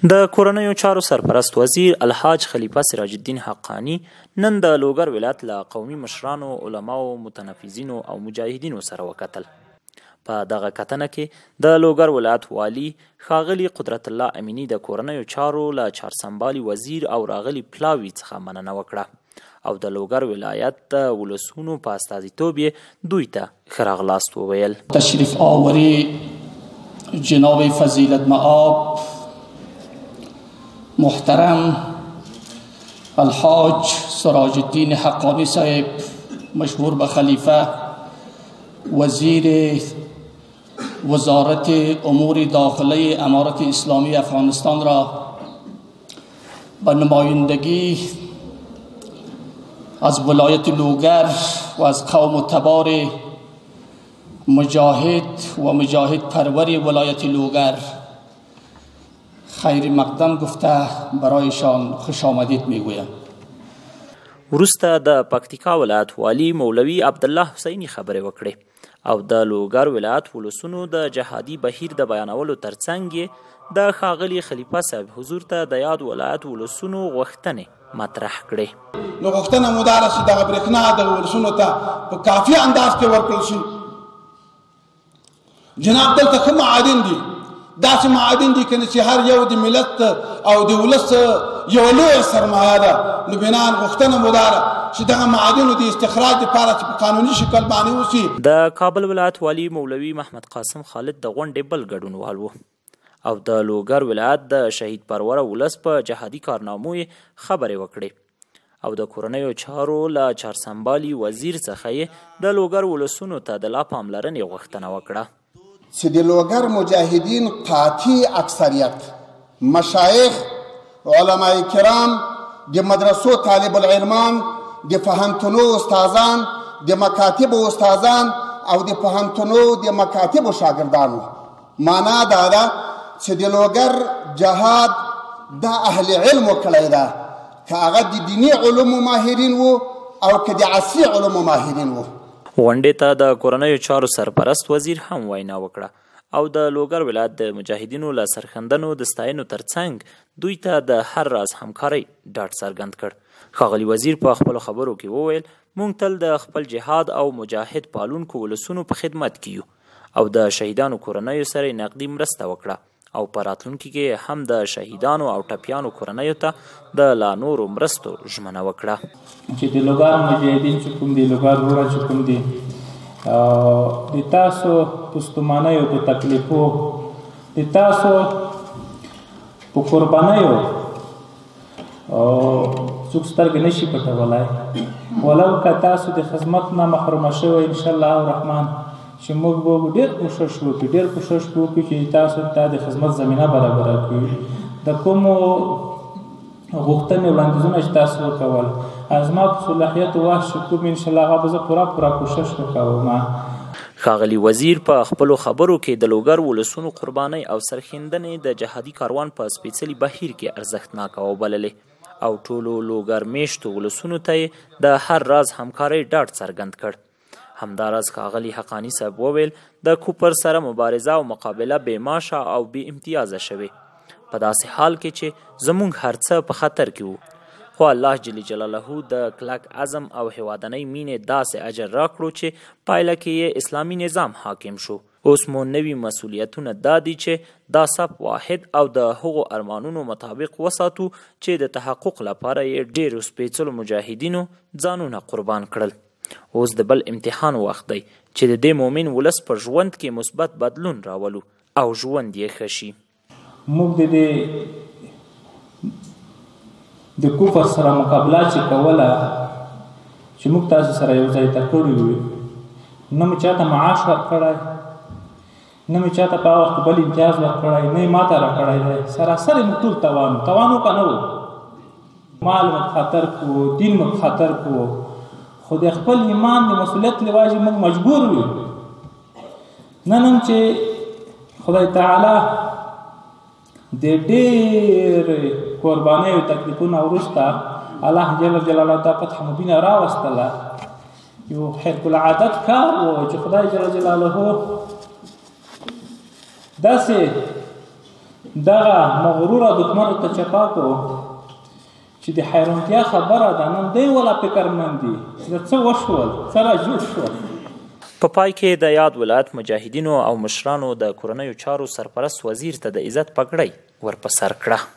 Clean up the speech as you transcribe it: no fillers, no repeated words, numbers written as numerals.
د کورنیو چارو سرپرست وزیر الحاج خلیفه سراج الدین حقاني نن د لوګر ولایت له قومي مشرانو، علماو، متنفذینو او مجاهدینو سره وکتل. په دغه کتنه کې د لوګر ولایت والي ښاغلي قدرت الله امیني د کورنیو چارو له چارسمبالي وزیر او راغلي پلاوي څخه مننه وکړه او د لوګر ولایت د ولسونو په استازیتوب یې دوی ته ښه راغلاست وویل. تشریف آوری جناب فضیلت مآب محترم الحاج سراج الدین حقانی صاحب مشهور به خلیفه وزیر وزارت امور داخله امارت اسلامی افغانستان را به نمایندگی از ولایت لوگر و از قوم و تبار مجاهد و مجاهد پرور ولایت لوگر خیر مقدم گفته برایشان خوش آمدید میگویم. وروسته د پکتیکا ولایت والي مولوي عبدالله حسیني خبرې وکړې او د لوګر ولایت ولسونو د جهادي بهیر د بیانولو ترڅنګ یې د ښاغلي خلیفه صاحب حضور ته د یاد ولایت ولسونو غوښتنې مطرح کړې. نو غوښتنه مو دا ده چې دغه برېښنا دغه ولسونو ته په کافي انداز کې ورکړل شي. جناب دلته ښه معادن دي، داسې معادن دي کنه چې هر یو د ملت او د ولس یوه لویه سرمایه ده. نو بناً غوښتنه مو دا ده چې دغه معادنو د استخراج لپاره چې په قانوني شکل باندې وشي. د کابل ولایت والي مولوي محمد قاسم خالد د غونډې بل ګډونوال و او د لوګر ولایت د شهید پروره ولس په جهادي کارنامو یې خبرې وکړې او د کورنیو چارو له چارسمبالي وزیر څخه یې د لوګر ولسونو ته د لا پاملرنې غوښتنه وکړه. چې د لوګر مجاهدین قاطع اکثریت مشایخ، علماء کرام، د مدرسو طالب العلمان، د پوهنتونو استادان، د مکاتبو استادان او د پوهنتونو د مکاتبو شاګردانو. معنا دا ده چې د لوګر جهاد دا اهل علم کړی ده، که هغه د دیني علومو ماهرین وو او که د عصري علومو ماهرین وو. غونډې ته د کورنیو چارو سرپرست وزیر هم وینا وکړه او د لوګر ولایت د مجاهدینو له سرښندنو د ستاینو ترڅنګ دوی ته د هر راز همکارۍ ډاډ څرګند کړ. ښاغلي وزیر په خپلو خبرو کې وویل، موږ تل د خپل جهاد او مجاهد پالونکو ولسونو په خدمت کې یو او د شهیدانو کورنیو سره یې نقدي مرسته وکړه او په راتلونکي کې هم د شهیدانو او ټپیانو کورنیو ته د لا نورو مرستو ژمنه وکړه. چې د لوګر مجاهدین چې کوم دي، لوګر وروڼه چې کوم دي، د تاسو په ستومانیو، په تکلیفو، د تاسو په قربانیو څوک سترګې نه شي پټولی. ولو که تاسو د خدمت نه محرومه شوی، انشاءالله الرحمن چې موږ به ډېر کوشش وکړو، ډېر کوشش وکړو چې تاسو ته د خدمت زمینه برابره کړو. د کومو غوښتنې وړاندیزونه چې تاسو وکول، زما په صلاحیت وس چې کوم انشاءالله هغه به زه پوره پوره کوشش وکوم. ښاغلي وزیر په خپلو خبرو کې د لوګر ولسونو قربانۍ او سرښندنې د جهادي کاروان په سپېڅلي بهیر کې ارزښتناکه وبللې او ټولو لوګر مېشتو ولسونو ته یې د هر راز همکارۍ ډاډ څرګند کړ. همداراز ښاغلي حقاني صاحب وویل، د کفر سره مبارزه او مقابله بې معاشه او بې امتیازه شوې، په داسې حال کې چې زموږ هر څه په خطر کې وو، خو الله جل جلاله د کلک عزم او هېوادنۍ مینې داسې اجر راکړو چې پایله کې یې اسلامي نظام حاکم شو. اوس مو نوي مسولیتونه دا دي چې دا صف واحد او د هغو ارمانونو مطابق وساتو چې د تحقق لپاره یې ډېرو سپېڅلو مجاهدینو ځانونه قربان کړل. اوس د بل امتحان وخت دی چې د دې مؤمن ولس په ژوند کې مثبت بدلون راولو او ژوند یې ښه شي. موږ د دې د کفر سره مقابله چې کوله، چې موږ تاسو سره یو ځای ته کړي وو، نه مو چاته معاش ورکړی، نه مو چاته په هغه وخت بل امتیاز ورکړی، نه یې ماته راکړی دی. سراسر یې موږ ټول توان توان وکړه نه وو، مال مو په خطر کړو، دین مو په خطر کړو، خو د خپل ایمان د مسؤلیت له وجې موږ مجبور وو. نن هم چې خدای تعالی د ډېر قربانیو تکلیفونه وروسته الله جل جلاله ته فتح مبینه راوستله، یو خرق العادت کار و چې خدای جل جلاله داسې دغه مغروره دښمن ته چپا کو چې د حیرانتیا خبره ده، نن دی ولا فکرمند دي چې دا څه وشول، څه را جوړ شول. په پای کې د یاد ولایت مجاهدینو او مشرانو د کورنیو چارو سرپرست وزیر ته د عزت پګړۍ ور په سر کړه.